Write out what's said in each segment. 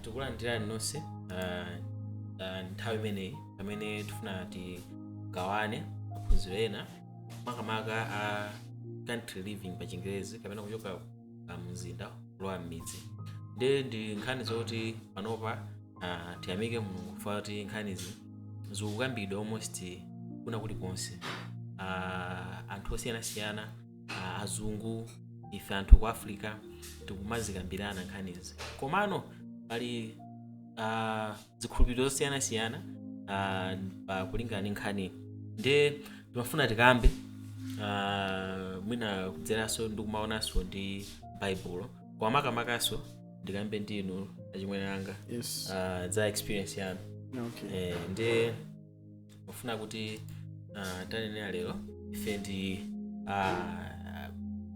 Tikulandirani nonse nthawi imeneyi pamene tifuna tigawane maphunziro ena, makamaka a country living pa Chingerezi, kapena kuchoka pa mzinda kulowa m'midzi. Ndi nkhani zoti panopa tiyamike Mulungu kufa kuti nkhanizi zikukambidwa almost kuna kulikonse. Anthu osiyanasiyana, azungu, ife anthu ku Africa, tikumazikambirana nkhanizi. Komano pali zikhulupiriro zosiyanasiyana pa kulingana ndi nkhani. Nde timafuna tikambe mwina kudzeranso ndi kumaonanso ndi Baibulo, koma makamakaso ndikambe ndi inu achimwene anga za experience yanu. Nde mafuna kuti tanenera lero ife ndi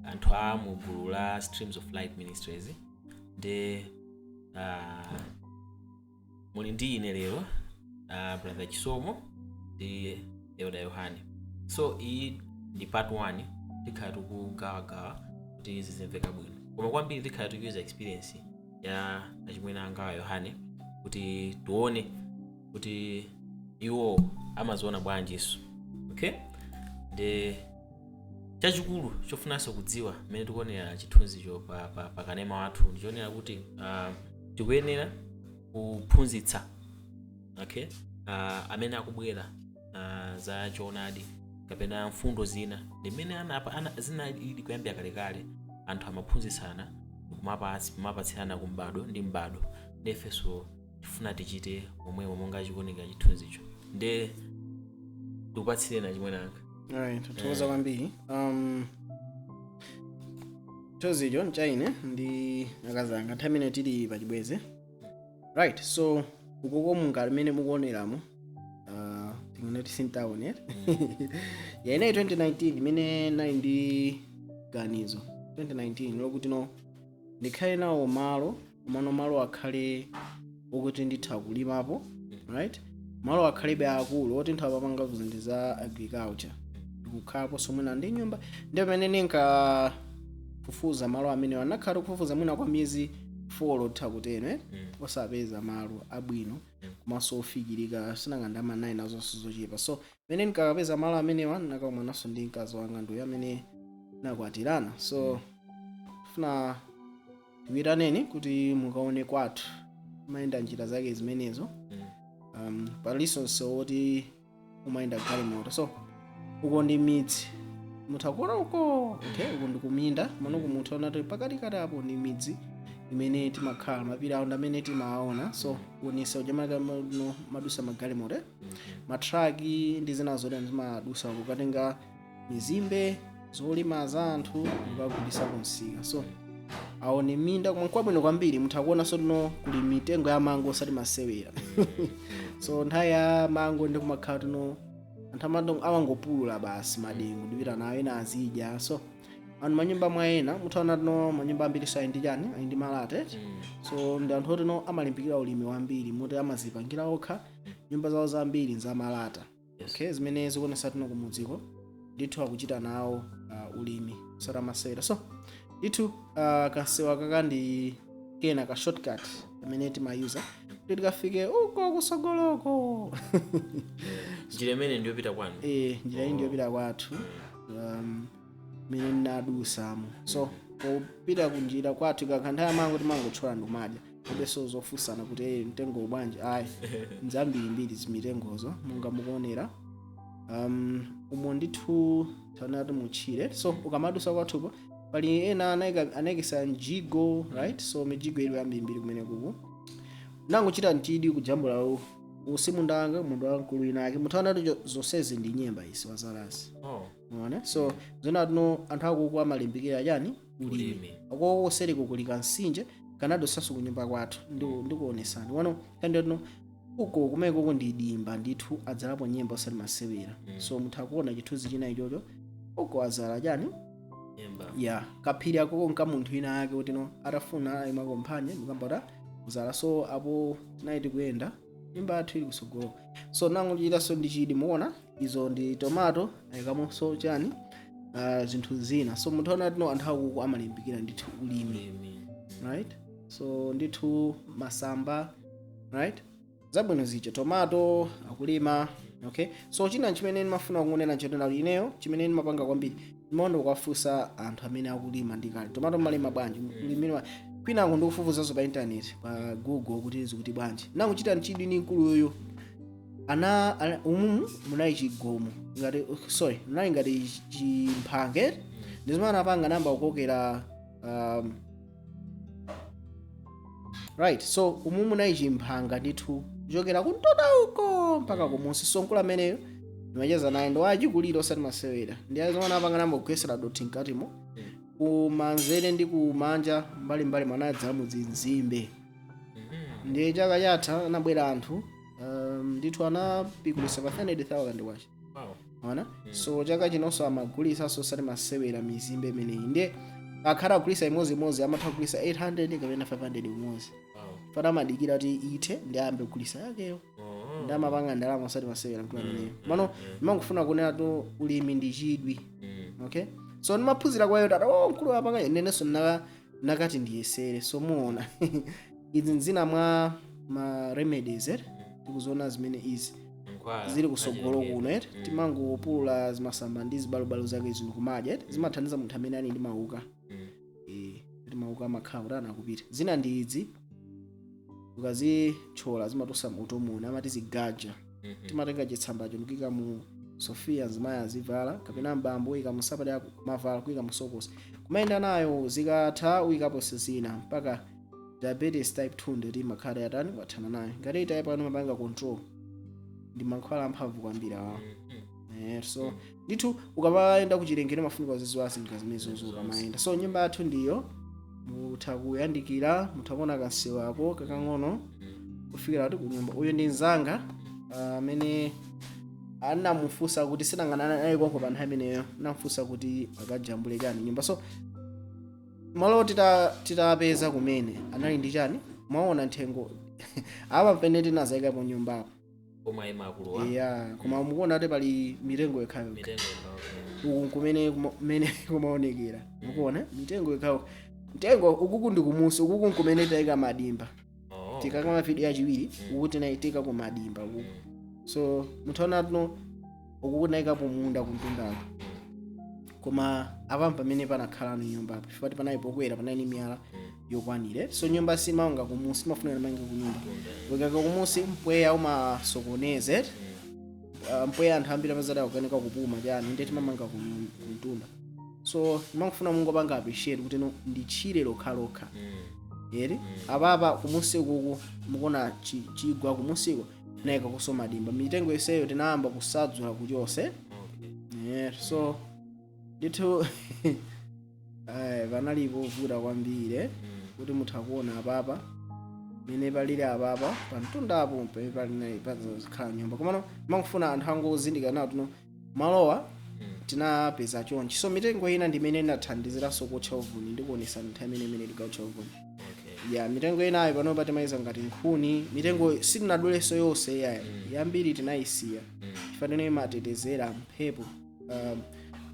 anthu a mu gulu la Streams of Light Ministries. Ndi muli ndi ine lero Brother Chisomo ndi Elder Yohane. So iyi ndi part 1. Tikhala tikugawagawa kuti zizimveka bwino, koma kwambiri tikhala tikuyuza experience ya achimwene anga a Yohane kuti tione kuti iwo amaziona bwanjiso. Okay, ndi chachikulu chofunanso kudziwa mmene tikuonera chithunzicho pa kanema wathu ndichonera kuti tikuyenera kuphunzitsa, okay, amene akubwera za choonadi kapena mfundo zina ndimene zinali kuyambira kalekale. Anthu amaphunzitsana, kumapatsirana kumbado ndi mbado. Ndefenso tifuna tichite momwemo monga chikuoneka chithunzicho. Nde ndikupatsireni, achimwene anga. Alright, tathokoza kwambiri. Chithunzicho nchaine ndi akazanga nthawi imene tili pachibwezi, right? So ukoko munga limene mukuoneramo, tinganati sintown, eh? Ya, inayi 2019 imene nali ndi ganizo 2019 lokuti no, ndikhale nawo malo, komano malo akhale okuti nditha kulimapo, right? Malo akhalebe akulu oti nthawi papanga zinthu za agriculture, ndikukhalaponso mwina ndi nyumba. Ndi pamene ninkafufuza malo amene anakhala kufufuza mwina kwa miyezi 4 tha kutero, eh? Osapeza malo abwino komanso ofikirika. Sinanga ndama 9 nazonso zochepa. So pamene ndinkakapeza malo amenewa, nakakumanaso ndi mkazi wanga, ndiyo amene nakwatirana. So funa tikuyitaneni kuti mukaone kwathu, umayenda njira zake zimenezo. Palinso msewu woti umayenda galimoto. So uko ndi midzi, mutha kuona uko, okay, uko ndi kuminda mano kumutha ona kuti pakatikati apo ndi midzi imene timakhala. Mapiri awo ndi amene timawaona. So uonesa ujamaka no madusa magalimoto, eh? Matraki ndi zina zoti zimadusa kukatenga mizimbe zolima za anthu kukagulisa kumsika. So aone minda, koma nkwabwino kwambiri. Mutha kuonanso tuno kuli mitengo ya mango, osati masewera. So nthawi ya mango ndi kumakhala tuno anthu amangopulula basi madengu ndipita nawo, ena azidya. So anthu manyumba mwa ena muthaona tuno manyumba ambiri so ali ndi chani, ali ndi malata, eh? So ndi anthu otino amalimbikira ulimi wambiri, moti amazipangira okha nyumba zawo zambiri nzamalata. Okay, zimene zikuonesa tuno kumudziko ndithu akuchita nawo ulimi, osati amasewera. So ndithu kansewa kaka ndi kena ka shortcut kamene timayuza kuti tikafike uko kusogoloko. Njira imene ndiyopita kwanu? Eh, njira iyi ndiyopita kwathu, mene ndinadusamo. So popita kunjira kwathu, ikakhala nthawi yamango timangothyola ndikumadya kobenso zofunsana kuti, "Eh, mtengo bwanji?" Ayi, nzambirimbiri zimitengozo monga mukuonera umo ndithu taonati mutchire. So ukamadusa kwathupo pali ena anayikisa mjigo, right? So mijigo ili yambirimbiri kumene kuku nangochita mchidi kujambula usimundanga mundu wamkulu inake. Muthaona kuti zonsezi ndi nyemba isi wazalasi. Muone, so zona tuno anthu akuku amalimbikira chani? Ulimi. Ulimi. Akoko kuseriko kuli kansinje kanadusanso kunyumba kwathu. Ndikuonesani wano kandi tuno uko kumene koko ndi dimba ndithu, adzalapo nyemba osati masewera. So mutha kuona chithunzi china ichocho, uko azala chani? Nyemba. Ya, kaphiri akoko nka munthu ina ake kuti no atafuna ayimako mphanye ndikambata kuzala. So apo tinayi tikuyenda, nyumba yathu ili kusogolo. So nangochitanso ndi chidi, muona izo ndi tomato, ayikamonso chani, zinthu zina. So munthu aona tino anthu akuku amalimbikira ndithu ulimi. Ulimi. Right. So ndithu masamba, right, zabwino zija, tomato akulima. Okay, so china chimene ndimafuna kunena nchonena kuti ineyo chimene ndimapanga kwambiri, ndimaona kukafunsa anthu amene akulima ndikale, tomato mmalima bwanji, limene kwinako ndikufufuzanso pa internet, pa Google, kuti zikuti bwanji. Nangochita mchidwi ni mkuluyo ana umumu munali chigomo ngati, sorry, munali ngati chimphange. Ndizimene anapanga namba kukokera, right, so umu munali chimphanga ndithu kuchokera kumtunda uko mpaka kumunsi. So mkulu ameneyo ndimacheza naye, ndo achikulira, osati masewera. Ndi zimene anapanga namba kugwesera dothi mkatimo, kumanzere ndi kumanja, mbalimbali mwanadzala zinzimbe. Ndiye chaka chatha anabwera anthu, ndithu anapikulisa pa 300,000 kwacha. Ona, so chaka chinonso amagulisanso, osati masewera, mizimbe imeneyi. Ndiye akhala agulisa imodzi, amatha kugulisa 800 kapena 500 imodzi. Fana amadikira kuti ithe ndi ayambe kugulisa yakeyo. Ndi amapanga ndalama, osati masewera, mkulu ameneyo. Mano ndimangofuna kunena to ulimi ndi chidwi. Okay, so ndimaphunzira kwayo tata, oh, mkulu apanga, nenenso nakati ndiyesere. So muona izi nzina mwa ma remedies, eh? Tikuziona zimene izi Mankhwala zili kusogolo achilengedwe. kuno, eh? Timangopulula zimasamba ndi zibalobalo zake zino kumadya, eh? Zimathandiza munthu amene ali ndi mauka. Kuti mauka amakhala kuti anakupita. Zina ndi idzi, ukazithyola zimatusa mutomuna, amati zigaja. Timatenga chitsambacho ndikuyika mu sofia, mzimayi azivala kapena mbambo, uyika mu sapata yako mavala, kuyika mu sokosi, kumayenda nayo. Zikatha uyikapo zina mpaka diabetes type 2 ndeti imakhala yatani, wathana nayo. Ngati type 1 mapanga control ndi mankhwala amphamvu kwambiri awa. So ndithu ukamayenda kuchilengedwe mafunika uziziwa zinthu zimenezozo ukamayenda. So nyumba yathu ndiyo mutha kuyandikira, mutha kuona kansewako kakang'ono kufikira kuti kunyumba. Uyu ndi mzanga amene anamufunsa kuti sinangana naye konko pa nthawi imeneyo, anamufunsa kuti akajambule chani nyumba. So malo titapeza kumene anali ndi chani, mwaona nthengo apa pamene tinazayikapo nyumbapo. Pomwe ayima akuluwa. Yeah, koma mukuona kuti pali mitengo yokhayo. Mitengo yokhayo. Uku kumene kumene kumaonekera, mukuona mitengo yokhayo, mtengo ukuku ndi kumusi, ukuku nkumene tayika madimba. Tikakama video yachiwiri, uku tinayitika ku madimba uku. So muthaona tuno uku kunayikapo munda kumtundako, koma apa pamene panakhala nyumbapo, chifukwa panali pokwera, panali miyala yokwanira. So nyumba simanga kumusi, imafunira mange kunyumba. Ukaka kumusi mpweya umasokoneze, mpweya anthu ambiri amazati akukanika kupuma chani, ndiye timamanga kumtunda. So ndimangofuna mungopanga appreciate kuti no ndi tchire lokhalokha. Eri apapa kumusi kuku mukuona chigwa kumusiko, tinayika kuso madimba, mitengo iseyo tinayamba kusadzula kuchonse. Yeah, so ndithu panalipo vuta kwambiri, kuti mutha kuona apapa mene palili apapa pamtundapo pamene pali pazikhala nyumba. Komano mangofuna anthu angozindikira nawo tino malowa tinapeza chonchi. So mitengo ina ndimene inathandiziranso kutcha uvuni, ndikuonesa nthawi imene imene tikutcha uvuni. Ya, mitengo inayo panopa timayiza ngati nkhuni. Mitengo sitinadulenso yonse yayi, yambiri tinayisiya chifukwa imatetezera mphepo,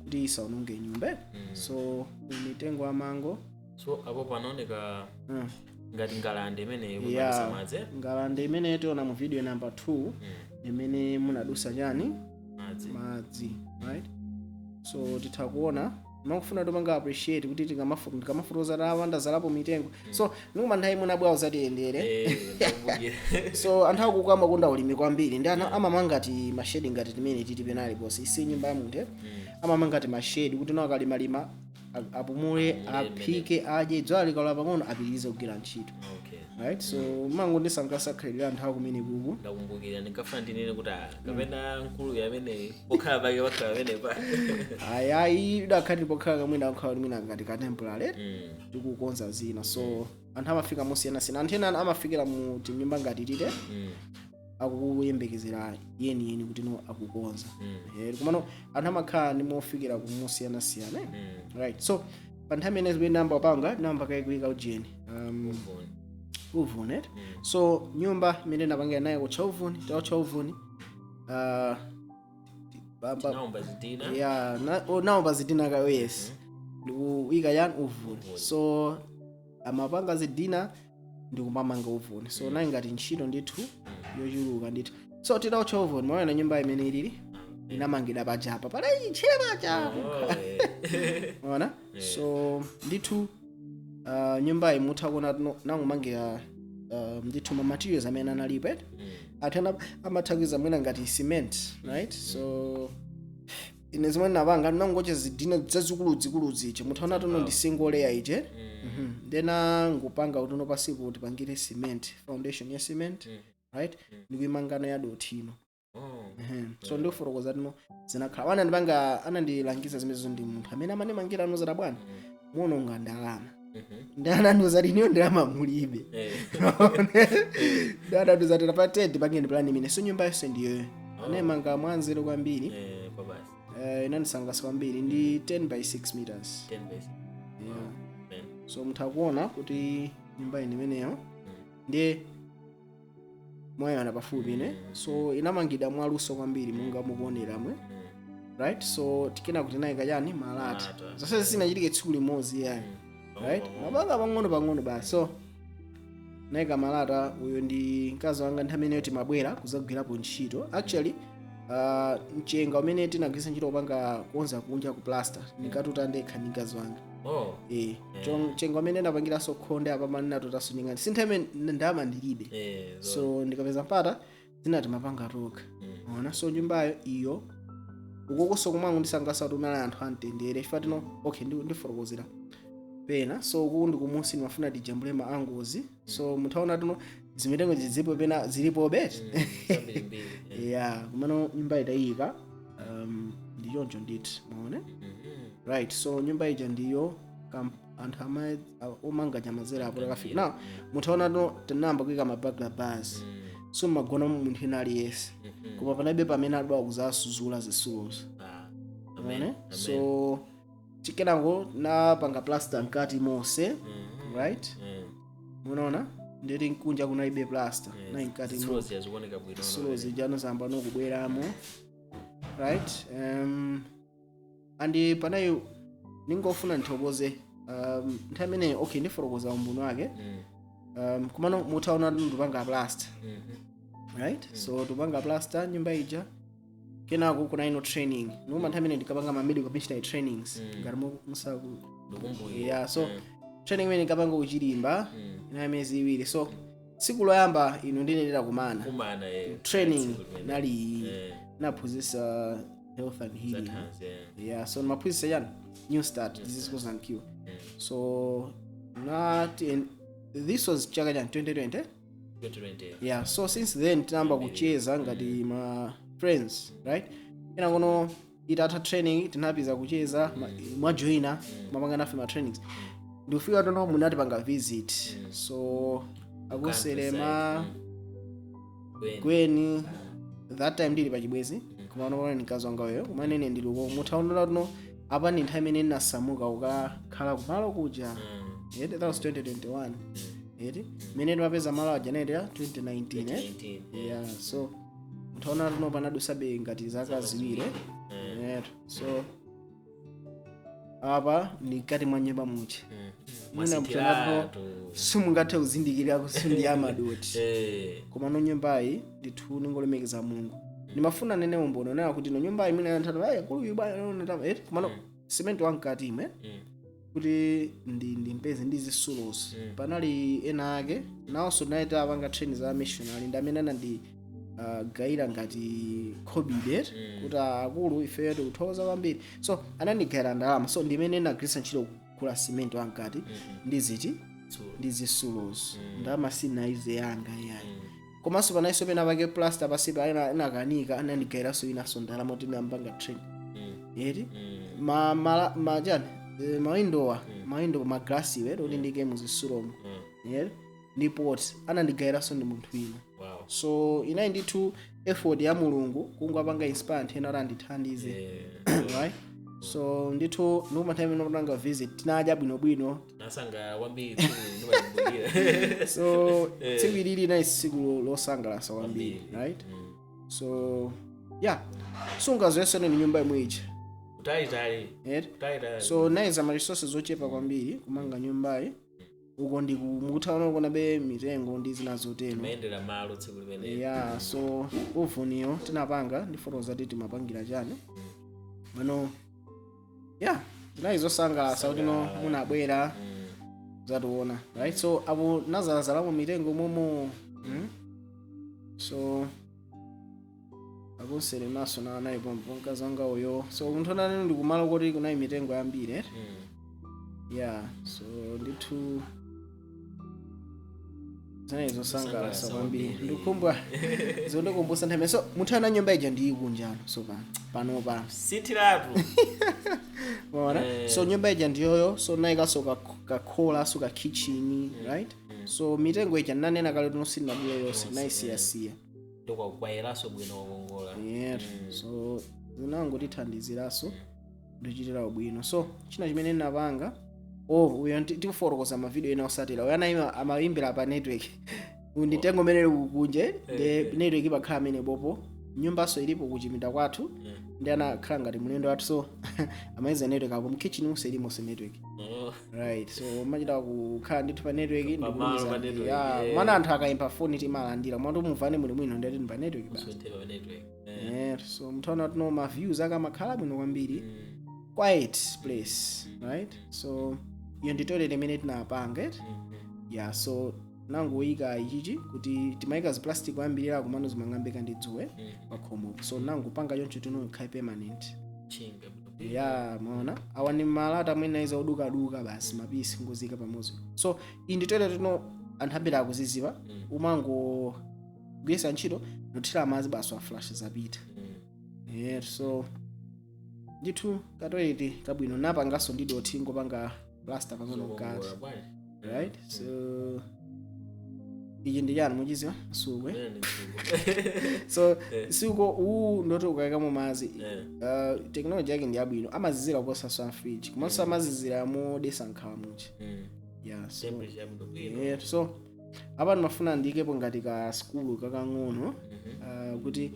kuti isaononge nyumba. So mitengo ya mango. So apo panaoneka ngati ngalande imeneyo kumadutsa madzi, eh? Ngalande imene tiona mu video number 2 imene munadusa chani? Madzi. Madzi, right. So titha kuona, makufuna topanga appreciate kuti tikamafotoza tawanda zalapo mitengo. So nikuma nthawi munabwawo zatiyendere. Ndikumbukira. So anthu akukamba kunda ulimi kwambiri ndi ana amamanga ti mashedi ngati timene titi penali posi isi nyumba ya munthu, eh? Amamanga ti mashedi kuti nawo akalimalima apumule, apumule, aphike, adye, dzuwa likalowa pang'ono apitirize kugwira ntchito. Right, so mango ndisangasakhalira anthu akumene kuku. Ndakumbukira, ndinkafuna ndinene kuti kapena mkulu amene pokhala pake pakhala pamenepa. Ayayi, idakhati pokhala kamwina akukhala mwina ngati ka temporary, tikukonza zina. So anthu amafika mosiyanasiyana, anthu ena amafikira mu tinyumba ngati tite, akuyembekezera yeniyeni kuti no akukonza. Komano anthu amakhala ndi mofikira kumosiyanasiyana, eh? Right, so pa nthawi imene zimene namba panga namba kaikuyika ujeni, Uvuni. Uvuni, eh? So nyumba imene napangira nayo kutcha uvuni, tautcha uvuni, Tinaomba zitina. Yeah, naomba zitina ka, yes, ndikuyika yani uvuni. Uvuni. So Amapanga zidina ndi kumamanga uvuni, so nayi ngati ntchito ndithu yochuluka ndithu. So titawotcha uvuni, maona nyumba imene ilili inamangidwa pajapa pala itchire paja. Oh, eh. Ona, so ndithu nyumbayi mutha kuona nangomangira ndithu ma materials amene analipo, eti. Anthu ena amatha mwina ngati cement, right? So ine zimene napanga, nangocha zidina zazikulu zikulu zija, muthaona tono ndi single layer ije. Then ngupanga kuti uno pasipo tipangire cement, foundation ya cement, right, ndikuimangano ya dothino. Oh. So ndikufotokoza tino zinakhala anandipanga, anandilangiza zimenezo ndi munthu amene amandimangira anozata, "Bwana, muononga ndalama." Ndi anandiuza kuti iniyo ndalama mulibe. Ndi anandiuza kuti pa ted pangeni plan imene. So nyumba yonse ndiyoyo anayimanga mwanzeru kwambiri. Eh, kwa basi. Inandisangalatsa kwambiri, ndi 10 by 6 meters. 10 basi. Yeah. Man. So mutha kuona kuti nyumba iyi imeneyo ndiye mwayana pafupi ne. So inamangidwa mwaluso kwambiri monga mukuoneramwe, right? So tikena kuti nayika chani, malata. Malata. Zonse zinachitike tsiku limodzi yayi, right? Pang'ono. Mapanga pang'ono pang'ono basi. So nayika malata. Uyo ndi mkazi wanga nthawi imeneyo timabwera kuzagwirapo ntchito. Actually, mchenga umene tinagwiritsa ntchito kupanga kukonza kunja ku plaster ndikatuta ndekha ndi mkazi wanga. Oh. Eh, mchenga umene ndapangiranso khonde apa manatutanso nyingani, sinthawi imene ndama ndilibe. Eh, so ndikapeza mpata zina timapanga tokha. Ona, so nyumbayo iyo ukokonso kumwangu ndisangalatsa kuti umene anthu amtendere chifukwa tino, okay, ndifotokozera pena. So uku ndi kumusi, ndimafuna tijambule ma angles. So muthaona tuno zimitengo zidzipo pena zilipo beti. Zambirimbiri, eh. Yeah, kumano nyumba itayika ndi choncho ndithu, maone. Right, so nyumba ija ndiyo anthu ama omanga nyamazera apo takafika now. Muthaona tuno tinayamba kuyika ma burglar bars, so magona munthu ina aliyense, koma panalibe pamene adwa kuzasuzula zisulozo. Ah, amen, Maone? Amen. So chikenango napanga plaster mkati monse, right? Munaona ndeti nkunja kunalibe plaster, na mkati Zitsulo zikuoneka bwino. Zitsulo zijano zamba nokubweramo, right? And panayi ningofuna nthokoze nthawi imene, okay, ndifotokoza umboni wake. Kumano muthaona ndipanga plaster, right? So tupanga plaster nyumba ija, kenako kuna ino training noma nthawi imene ndikapanga ma medical missionary trainings, ngati musaku Ndikumbukira. Yeah, so training imene ndikapanga kuchilimba inali miyezi 2. So tsiku loyamba ino ndinenera kumana Kumana, eh. training Tsiku limene. nali naphunzitsa health and healing. Zathanzi, eh. Yeah, so maphunzitsa chani, new start, disease cause and cure. So nati this was chaka chani, 2020. 2020. Yeah, so since then tinayamba kucheza ngati ma friends, right? Ena kono itatha training tinapita kucheza, mwajoina mapanga nafe ma trainings, ndikufika tono munatipanga visit. So akuselema Gwen. Gweni, that time ndili pachibwezi, koma unoona mkazi wanga weyo, koma nene ndili uko. Muthaonera tuno apa ndi nthawi imene ndinasamuka kukakhala kumalo kuja. That was 2021, eti, mmene timapeza malo aja naitera 2019, eh? 2019. Yeah, so muthaona tuno panadusabe ngati zaka 2. Yeah. So apa ndi mkati mwa nyumba muchi. Mwina Mwasithiratu. Simungathe kuzindikira kuti ndi amadoti, koma no nyumbayi ndithu ningolemekeza Mulungu. Ndimafuna nene umboni onena kuti no nyumbayi mwina anthu ayi kuluyu bwana, eh, komano cement wamkati imwe kuti ndi ndimpeze ndi zisulozi. Panali ena ake nawonso tinayita apanga training za missionary, ndi amene anandi gayira ngati khobide kuti akulu ifeyo tikuthokoza kwambiri. So anandigayira ndalama, so ndimene ndinagwiritsa ntchito kugula cement wamkati ndi ziti, ndi zisulozi. Ndalama sinaize yanga yayi. Komanso panayinso pena pake plaster pasipa inakanika, anandigayiranso inanso ndalama kuti ndambanga train, eti. Ma ma ma chani, mawindowa, mawindo maglasiwe kuti ndike muzisulomo, yeah, ndi pot anandigayiranso ndi munthu wina. So inayi ndithu effort ya Mulungu kungwapanga inspire anthu ena kuti andithandize, right? So ndithu ndikuma nthawi imene kupanga visit tinadya bwinobwino. Nasanga kwambiri tsiku ndimalikumbukira. So tsiku ilili inali tsiku losangalatsa kwambiri, right? So yeah, sungazoyesene ni nyumba imwe ija. Kutalitali. Right? Kutalitali. So nayiza ma resources ochepa kwambiri kumanga nyumbayi. Uko ndi mukuthaona kuonabe mitengo ndi zina zotero. Mayendera malo tsiku limenelo. Yeah, so oveniyo tinapanga ndi fotoza ti timapangira chani mano. Yeah, zinali zosangalatsa kuti no munabwera zationa, right? So apo nazalazalamo mitengo momo. So akonsere naso na analipo mkazi wanga uyo. So munthu anani ndi kumalo kuti kunali mitengo yambiri, eh? Yeah, so ndithu zinali zosangalatsa kwambiri. Ndikumbwa zondikumbusa nthawi. So munthu ana nyumba ija ndiyikunjano. So pano pano pano Sinthiratu. Maona? So nyumba ija ndiyoyo. So nayikaso kakhola, so ka kitchen, right? So mitengo ija nanena kale tuno sinabule yonse, nayisiyasiya. Ndikwakwayiraso bwino, wakongola. Yeah. So zinangotithandiziraso ndichitira ubwino. So china chimene ndinapanga, oh, uyo tikufotokoza mavideo ena osatira. Uyo anayima amayimbira pa network. Uyu ndi mtengo umene uli kunje, ndi network imakhala amene bopo. Nyumbaso ilipo kuchipinda kwathu, ndi anakhala ngati mlendo wathu, so amayiza network apo. Mkitchen munse ilimonse network. Oh. Right, so machita kukhala ndithu pa network. Pamalo Ndikulumiza. pa network, Yeah, mwana anthu akayimba foni timalandira mwati mumvane muli mwino, ndati pa network basi. Usunthe pa network. Yeah, so muthaona tino ma views ake amakhala bwino kwambiri, quiet place, right? So iyo ndi toilet imene tinapanga, it yeah. So nangoyika ichichi kuti timayika ziplastic kwambirira kumano zimang'ambika ndi dzuwe pakhomopo, so nangopanga choncho tino ikhale permanent. Chinga bwino. Yeah, maona awa ni malata amene aiza odukaduka basi, mapisi ngozika pamodzi. So iyi ndi toilet tino anthu ambiri akuziziwa. Umangogwiritsa ntchito nothira madzi basi, wa flush, zapita. Yeah, so ndithu katoilet kabwino, napanganso ndi dothi, ngopanga plaster pang'ono mkati. Zokongola bwanji. Right, so ichi ndi chani, muchiziwa? Sukwe. Mene ndi msuko. So suko uwu ndoti ukayikamo madzi, technology yake ndi yabwino, amazizira kuposa swa fridge, komanso amazizira modesa nkhawa muchi. Yeah, so Temperature yabwino bwino. Yeah, so apa ndimafuna ndiyikepo ngati ka skulu kakang'ono, kuti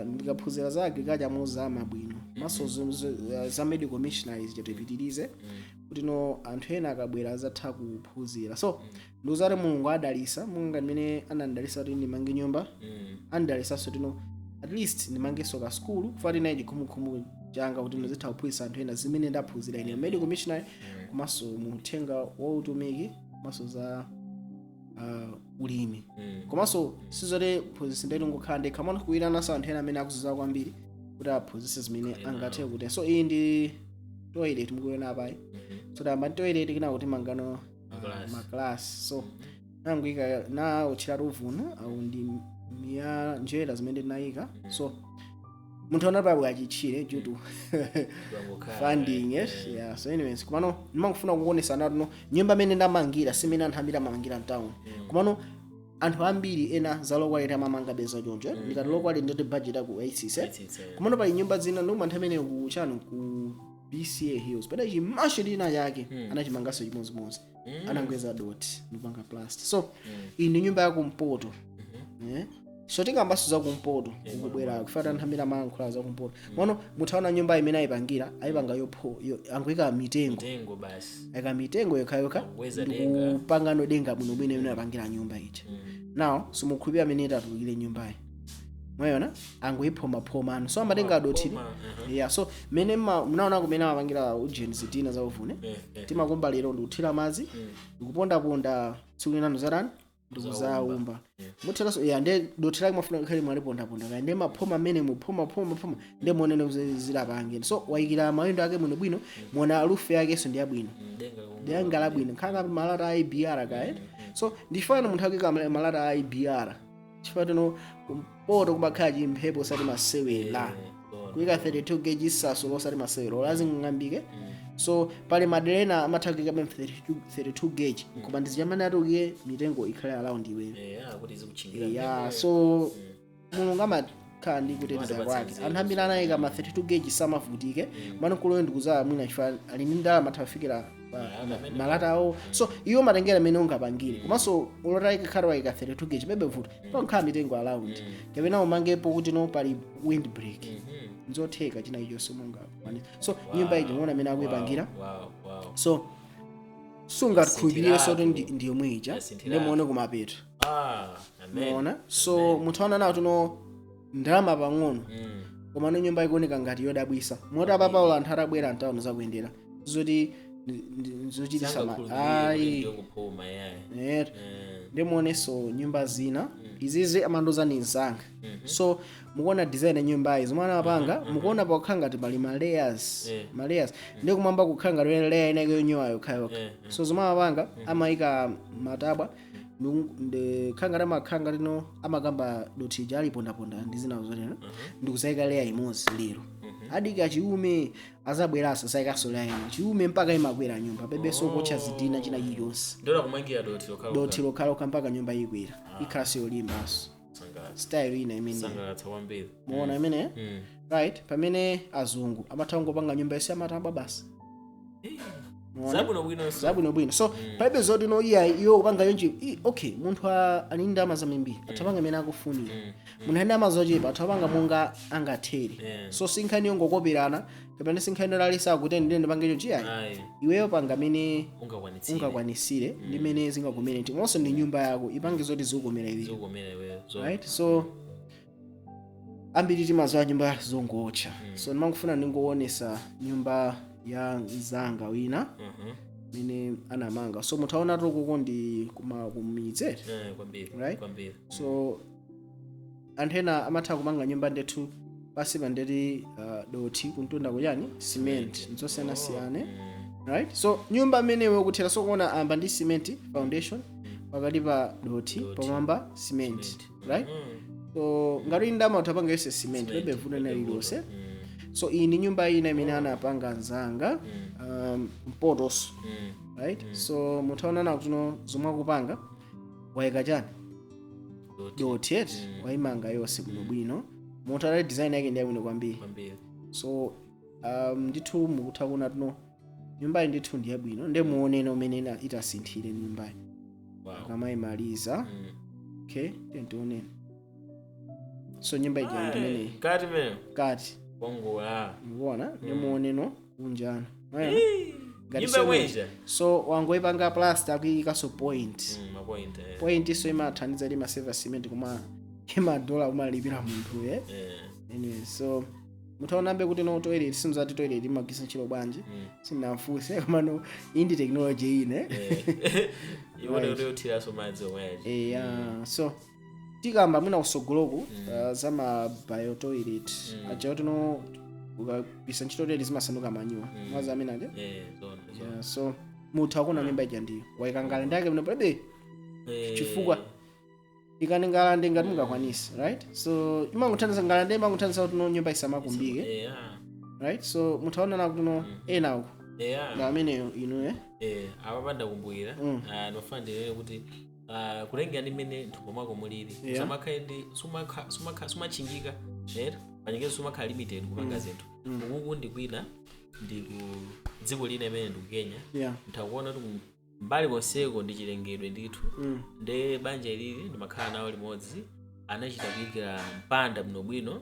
ndikaphunzira za agriculture mozama bwino, komanso za medical missionaries chatipitirize, kuti no anthu ena akabwera azatha kuphunzira. So ndikuzati Mulungu adalisa monga mmene anandalisa kuti ndimange nyumba, andalisanso tino at least ndimangenso ka skulu, kufa tinayi chikhumukhumu changa kuti ndizitha kuphunzitsa anthu ena zimene ndaphunzira ine, medical missionary, komanso mu uthenga wa utumiki, komanso za ulimi. Komanso sizoti phunzitsi ndeti ngokhala ndekha, mano kuyitananso anthu ena amene akuziza kwambiri kuti aphunzitse zimene Khale angathe nawo. kuti. So iyi ndi toilet mukuiona apayi. So tayamba ndi toilet, kina kuti mangano Maklasi. Maklasi. So nanguyika na utchera uvuna au ndi miya njera zimene ndinayika. So munthu anapabwa achitchire due to Wangokhala, funding, yes. Yeah, so anyways, kumano ndimangofuna kuonesa natuno nyumba imene ndamangira simene anthu ambiri amamangira mtown. Kumano anthu ambiri ena za low quality amamanga beza choncho, eh? Ndikati low quality ndoti budget aku 86, eh? It's, Kumano pali nyumba zina ndomwe anthu amene ku chanu ku BCA Hills pada chimashe lina yake anachimanganso chimodzimodzi, anangweza dot ndipanga plaster. So iyi ndi nyumba yakumpoto, eh? So tikambaso zakumpoto ukubwera kufata anthu ambiri amayankhula zakumpoto. Mano muthaona nyumba imene ayipangira, ayipanga yopho anguyika mitengo. Mitengo basi. Ayika mitengo yokhayokha. Kukweza denga. Ndikupangano denga bwinobwino imene apangira nyumba ija. Now simukhulupirira amene itatulukire nyumbayi, mwayona angoyiphoma anu. So amatenga dothiri. Phoma, uh-huh. Yeah, so mene mnaona kumene amapangira ujeni zitina za uvune, timakomba lero ndikuthira madzi, ndikupondaponda, tsiku linano zatani, ndikuzaumba muthiraso. Yeah, nde dothi lake mafuna khale mwalipondaponda kaya, nde maphoma amene muphoma phoma phoma, nde muonene zilapange. So wayikira mawindo ake bwino bwino, muona roof yakenso ndi yabwino. Denga kongola. Denga labwino nkhala malata a IBR kaya. So ndifana munthu akika malata a IBR chifukwa tino kumpoto kumakhala chimphepo osati masewera. Zoona. Kuyika 32 gauge isaso losati masewera olazing'ambike. So pali madera ena amatha kuyika 32 gauge, koma ndizichamene atukiye mitengo ikhale around iweyo. Kuti izikuchingira. Yeah, so Mulungu amakhala ndi kuteteza Amatipatsa kwake. nzeru. Anthu ambiri anayika ma 32 gauge samavutike. Mano kuloyo ndikuzala mwina chifukwa ali ndi ndalama, atha kufikira pa Pamene- malata awo. So iwo matengera amene ungapangire, komanso ulotayika khale wayika 32 gauge bebe vuto pankhala mitengo around, kapena umangepo kuti no pali wind break. Nzotheka china ichonse mungakwanisa. So nyumba iji muona amene akuyipangira. Wow. So Sungakhulupirire soto Yasinthiratu. ndi yomwe ija. Yasinthiratu. Ndimuone kumapeto. Ah, amen. Muona, so muthaona nawo tuno ndalama pang'ono, koma no nyumba ikuoneka ngati yodabwisa, moti apapaulo anthu atabwera mtawuni zakuyendera zoti zochitisa Sangakhulupirire kuti ayi. ndiyokuphuma yayi. Ndimuonenso nyumba zina izizi amandoza ni mzanga. So mukuona design ya nyumbayi zomwe anapanga, mukuona pakukhala ngati pali ma layers, ma layers, ndi kumwamba kukhala ngati layer inake yonyowa yokhayokha. So zomwe amapanga, amayika matabwa ndikhala ngati amakhala ngati no amakamba dothi ija alipondaponda ndi zina zotero, ndikuzayika layer imodzi. Lero adika chiume, azabweranso zayikanso layer ina chiume, mpaka imakwera nyumba pebenso kocha zidina china chilichonse. Ndola kumangira doti lokhalokha. Dothi lokhalokha mpaka nyumba ikwera, ikhalanso yolimbanso. Sangalatsa. Style ina imene Sangalatsa kwambiri. muona imene, right? Pamene azungu amatha kungopanga nyumba yonse amatabwa basi. Muona? Zabwinobwinonso. Zabwinobwino. So palibe zoti no iya iwo kupanga yonji okay, munthu ali ndi ndalama zambiri athapanga imene akufunira, munthu ali ndalama zochepa athapanga monga angathere. So sinkhani yongokoperana kapena sinkhani yolalisa kuti ndine ndipange chonchi, ayi. Ayi. Iweyo panga amene ungakwanitsire, ungakwanisire ndi mene zingakomere timonso ndi nyumba yako, ipange zoti zikukomera iweyo. Zikukomera iweyo so Right, so ambiri timazowa nyumba zongotcha, so ndimangofuna ndingoonesa nyumba ya mzanga wina mene anamanga. So muthaona tokoko ndi kuma kumidzi. Kwambiri. Right? Kwambiri. So anthu ena amatha kumanga nyumba ndethu pasi pandeti dothi, kuntunda kuchani, cement, nzosiyanasiyana. Right, so nyumba imeneyo kuthera, so kuona amba ndi cement foundation, pakati pa dothi, Dothi. pamwamba cement. Cement. Right. So ngati ndama utapanga yonse cement, pebe vuto ina lililonse. So iyi ndi nyumba ina imene anapanga nzanga, mpotoso. Right, so muthaonana kuno zomwe akupanga, wayika chani? Dothi. Dothi eti, wayimanga yonse bwinobwino. Muthaona design yake ndi yabwino kwambiri. Kwambiri. So ndithu mukutha kuona tuno nyumbayi ndithu ndi yabwino, ndi muonene umene itasinthire nyumbayi akamayimaliza. Okay, tionene. So nyumba ija ndi imeneyi. Kati mene Kati. kongola. Mukuona, ndi muoneno kunjana. Mwayona? Ngati Nyumba mwenja. So wangoipanga plaster, akuyikaso point. Mapoint. Point so imathandiza kuti imaseva cement, koma imadola umalipira munthu. Anyway, so mutaonambe kuti no toilet, simzati toilet imagwisa ntchito bwanji. Sindinamfunse, komano iyi ndi technology ine. Iwone kuti yothiraso madzi omwe aja. Eya, so tikamba mwina kusogoloku za ma biotoilet aja kuti no ukagwisa ntchito toilet zimasanduka manure, mwazi amene aja. Zona zona. Yeah, so mutha kuona nyumba ija ndiyo wayika ngalande yake bwino, palibe chifukwa ikani ngalande ngati mungakwanise, right? So imangothandiza ngalande, imangothandiza kuti no nyumba isamakumbike. Right, so muthaonana kuti no ena uku na ameneyo inu. Apa pandakumbukira. Ah, ndimafuna ndinene kuti kulengera ndi mmene mthumba mwako mulili, samakhale ndi sumatchingika right, panyengezi sumakhala limited kupanga zinthu. Ukuku ndi kwina, ndi ku dziko lina imene ndi ku Kenya. Mthakuona kuti mbali konseko ndi chilengedwe ndithu. Nde banja ilili ndimakhala nawo limodzi, anachita kuyikira mpanda bwinobwino.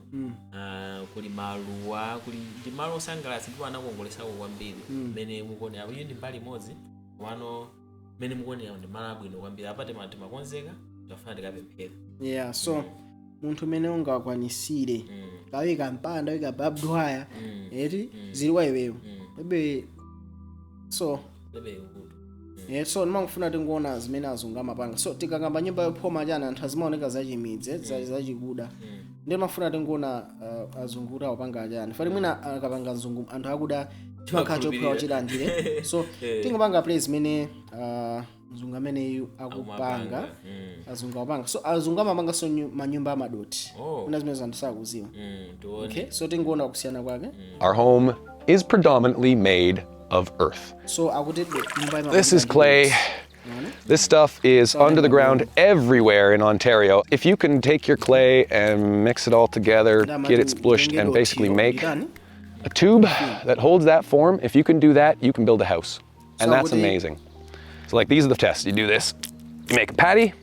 Ah, kuli maluwa, kuli ndi malo osangalatsa, ndipo anakongolesako kwambiri. Mmene mukuonera iyo ndi mbali imodzi, komano mmene mukuonera ndi malo abwino kwambiri. Apa timakonzeka, tafuna tikapemphera. Yeah, so munthu umene ungakwanisire kawika mpanda, wika barbed wire, eti, zili kwa iweyo, ebe so Lebe ukutu. So ndimangofuna tingoona zimene azungu amapanga. So tikakamba nyumba yophoma chani, anthu azimaoneka zachimidzi, zachikuda. Ndi mafuna tingoona azungu kuti akupanga chani, fati mwina akapanga mzungu, anthu akuda chimakhala chophwa chilandire. So tingopanga play zimene mzungu ameneyu akupanga. Azungu akupanga, so azungu amapanga so manyumba amadoti. Kuna zimene anthu sakuziwa. Tione. Okay, so tingoona kusiyana kwake. Our home is predominantly made of earth. So akuti nyumba This is clay. This stuff is under the ground everywhere in Ontario. If you can take your clay and mix it all together, get it splushed, and basically make a tube that holds that form, if you can do that, you can build a house. And that's amazing. So, like, these are the tests. You do this, you make a patty,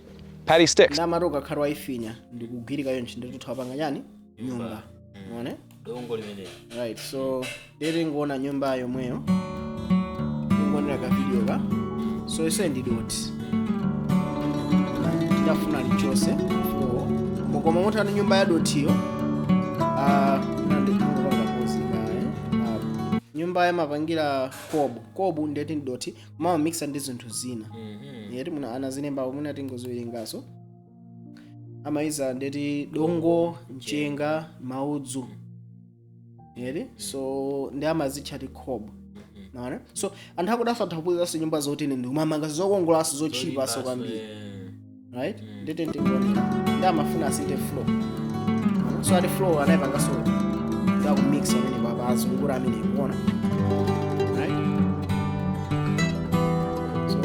patty sticks. Ndamati ukakhala waifinya ndikugwirika yonchi, nditutha wapanga chani? Nyumba. Uone? Dongo limeneli. Right, so ndeti ngoona nyumba yomweyo, tingoonera ka video ka. So ise ndi doti tidafuna lichose floor, koma munthu nyumba ya dotiyo nandikangopanga pozika nyumba yamapangira cob. Cob ndeti ndi doti koma mamixa ndi zinthu zina. Yeti muna anazilembapo, muna tingoziwerengaso. Amayiza ndeti dongo, mchenga, maudzu, yeti. So ndi amazitcha ti cob, naona. So anthu akudaso atha kuphunziranso nyumba zotene ndi kumamanga zokongolanso, zochipaso kwambiri, right? Ndete ndikuonera ndi amafuna asinte floor. So ati floor anayipangaso ndakumixa amene papa azungura amene kuona, right? So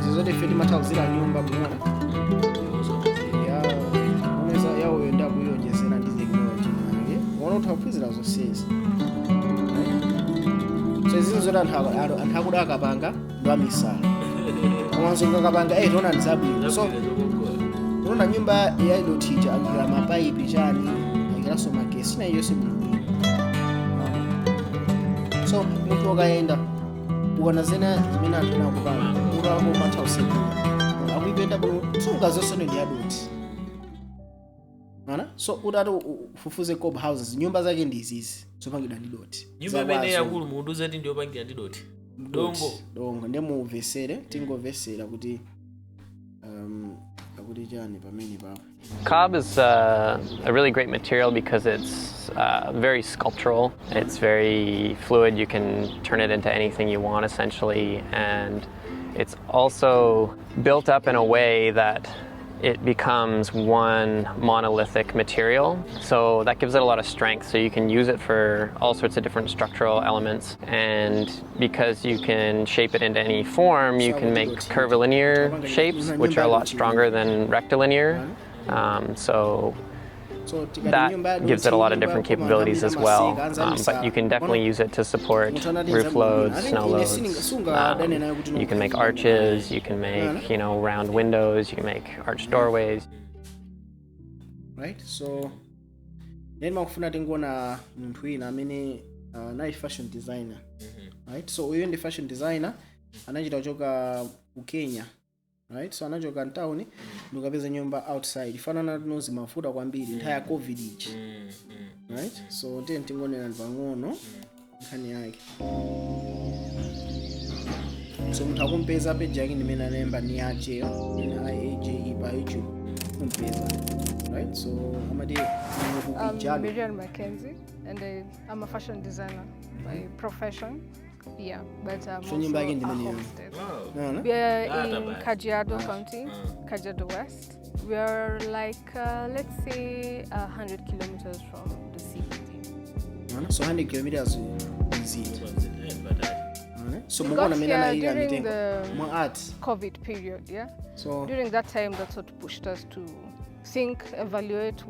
zizoti ife timatha kuzira nyumba muona ya uneza yawoyo ndakuyonjezera ndi technology yake, uona utha kuphunzira zonsezi. So izi zoti anthu akuda akapanga ndo amisala, koma azungu akapanga tiona ndi zabwino. So unaona nyumba ya dotija akira mapaipi chani, akiranso magesi, china iliyonse bwinobwino. So munthu ukayenda ukana zina zimene anthu anakupanga mutu wako umatha usekula akuipenda bwino, sungazonso ndi yadoti ana. So utati ufufuze cob houses, nyumba zake ndi izizi zopangidwa ndi doti. Nyumba imene yakulu mukundiuza kuti ndiyopangira ndi doti, dongo? Dongo. Ndi muvesere, tingomvesera kuti akuti chani pamene papo. Cob is a really great material because it's very sculptural. It's very fluid. You can turn it into anything you want, essentially. And it's also built up in a way that it becomes one monolithic material. So that gives it a lot of strength. So you can use it for all sorts of different structural elements. And because you can shape it into any form, you can make curvilinear shapes, which are a lot stronger than rectilinear. So So tikati that nyumba ya gives it a lot of doti, different nyumba ya capabilities as well. masika, But you can definitely use it to support roof loads, snow loads. You can make arches, you can make round windows, you can make arched doorways. Right, so then makufuna tingoona munthu wina amene anali fashion designer, right? So uyu ndi fashion designer, anachita kuchoka ku Kenya, right? So anachoka mtown ndikapeza nyumba outside, ifanana tinozi mafuta kwambiri nthawi ya COVID ichi, right? So tiye tingonera pang'ono nkhani yake. So munthu akumpeza page yake ndimene analemba ni ajeyo, N I A J E, pa YouTube kumpeza, right? So amati I'm Kijado. Miriam Mackenzie, and I'm a fashion designer by profession. Yeah, but I'm So also nyumba yake a ndi imeneyo. homestead. Naona? We are Ah, in Tabas. Kajiado County, Kajiado West. We are like, let's say, 100 kilometers from the CBD. Naona? So 100 kilometers mzinda. Naona? So We mukuona got amene here anayika during mitengo the mwa art. COVID period, yeah? So During that time, that's what pushed us to think, evaluate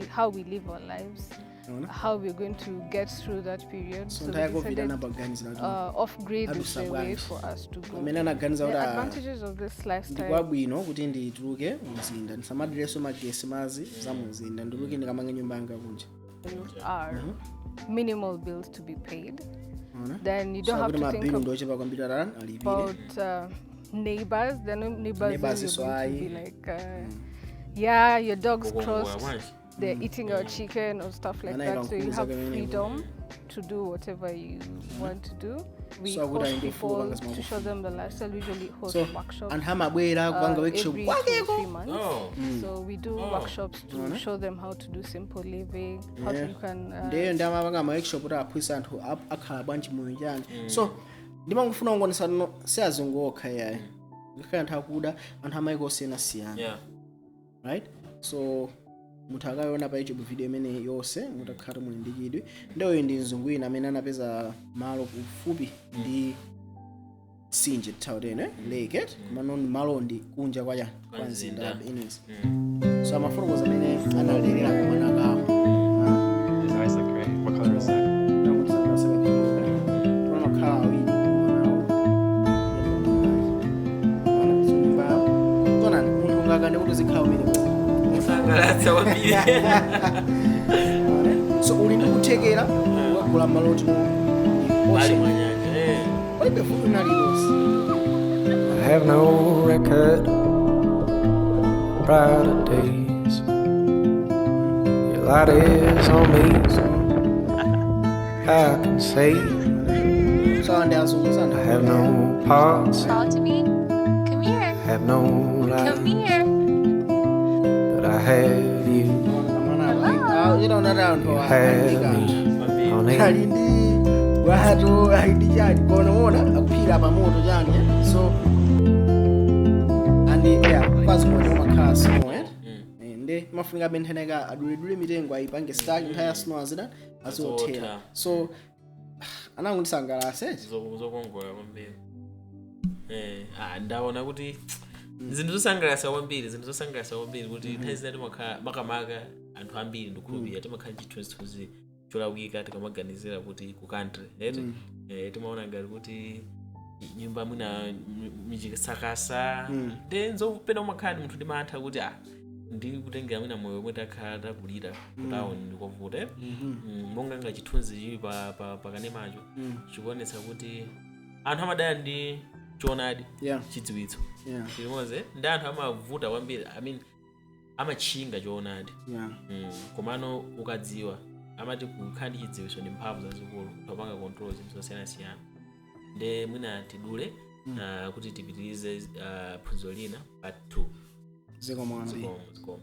how we live our lives, Naona? How we're going to get through that period. So So nthawi ya we COVID decided anapaganizira kuti off grid is the way bwanji. For us to go. Amene anaganiza The kuti advantages of this lifestyle ndikwabwino kuti ndituluke mumzinda, ndisamadirenso magesi, mazi za mumzinda, ndituluke ndikamange nyumba yanga kunja. Are minimal bills to be paid. Naona? Then you So don't have akuti to think mabilu ndochepa kwambiri atani alipire. About neighbors. There are no neighbors, Neighbors who is you're going to be why- like, yeah, your dog's crossed, they're eating our chicken or stuff like Ana that. So you ikankhuza have kamene. Freedom to do whatever you want to do. We So akuti host ali ndi ufulu people kupanga to show them the lifestyle. We usually host So workshops anthu amabwera kupanga workshop every 2 or kwakeko. 3 months. Oh. So we do workshops to show them how to do simple living, how to, you can Ndiyo, ndi amapanga ma workshop kuti aphunzitse anthu akhala bwanji moyo chani. So ndimangofuna kungonesa no si azungu okha yayi, ngakhale anthu akuda, anthu amayiko osiyanasiyana, right? So munthu akayiona pa YouTube video imene yonse mutakhala muli ndi chidwi. Ndiyo, ndi mzungu wina amene anapeza malo kufupi ndi mtsinje, tithautene lake, komano malo ndi kunja kwa chani, kwa mzinda. Anyways, so amafotokoza amene analerera kamwana kawo. His eyes look great. What color is that? Makhala awiri, mwanawo. So nyumba tonani munthu ungakane kuti uzikhala umene Kusangalatsa kwambiri. So uli ndi kuthekera ukagula malo otino Pali mwanyanja. Palibe vuto lililonse. I have no record of brighter days. Your light is on me. I can say So ndi azungu sana. I have no parts, Crawl to me. Come here. have no Come light, here. but I have you. Inaonata anthu You have me on ali it. ndi bwato, ali ndi chani, konaona akuphira pamoto chani, eh? So and yeah, kwazikuona umakhala snow, eh? Ndi mafunika bentheneka aduledule mitengo, ayipange stack, nthawi ya snow azida aziothera. Azotha. So anangondisangalatsa. Zokongola kwambiri. Ndaona kuti zinthu zosangalatsa kwambiri, zinthu zosangalatsa kwambiri, kuti nthawi zina timakhala, makamaka anthu ambiri, ndikukhulupirira timakhala chithunzithunzi cholakwika tikamaganizira kuti ku country eti, timaona ngati kuti nyumba mwina michisakasa, then zopena umakhala ndi munthu ndi mantha kuti ndikutengera mwina moyo omwe takhala takulira kutawuni ndikovuta, eh? Monga nga chithunzi chili pa kanemacho chikuonetsa kuti anthu amadana ndi choonadi, chidziwitso chilimoze, ndi anthu amavuta kwambiri, I mean, amatchinga choonadi. Komano ukadziwa, amati kukhala ndi chidziwitso ndi mphamvu zazikulu, utapanga control zinthu zosiyanasiyana. Nde mwina tidule kuti tipitirize phunziro lina, part 2. Zikomo kwambiri. Zikomo, zikomo.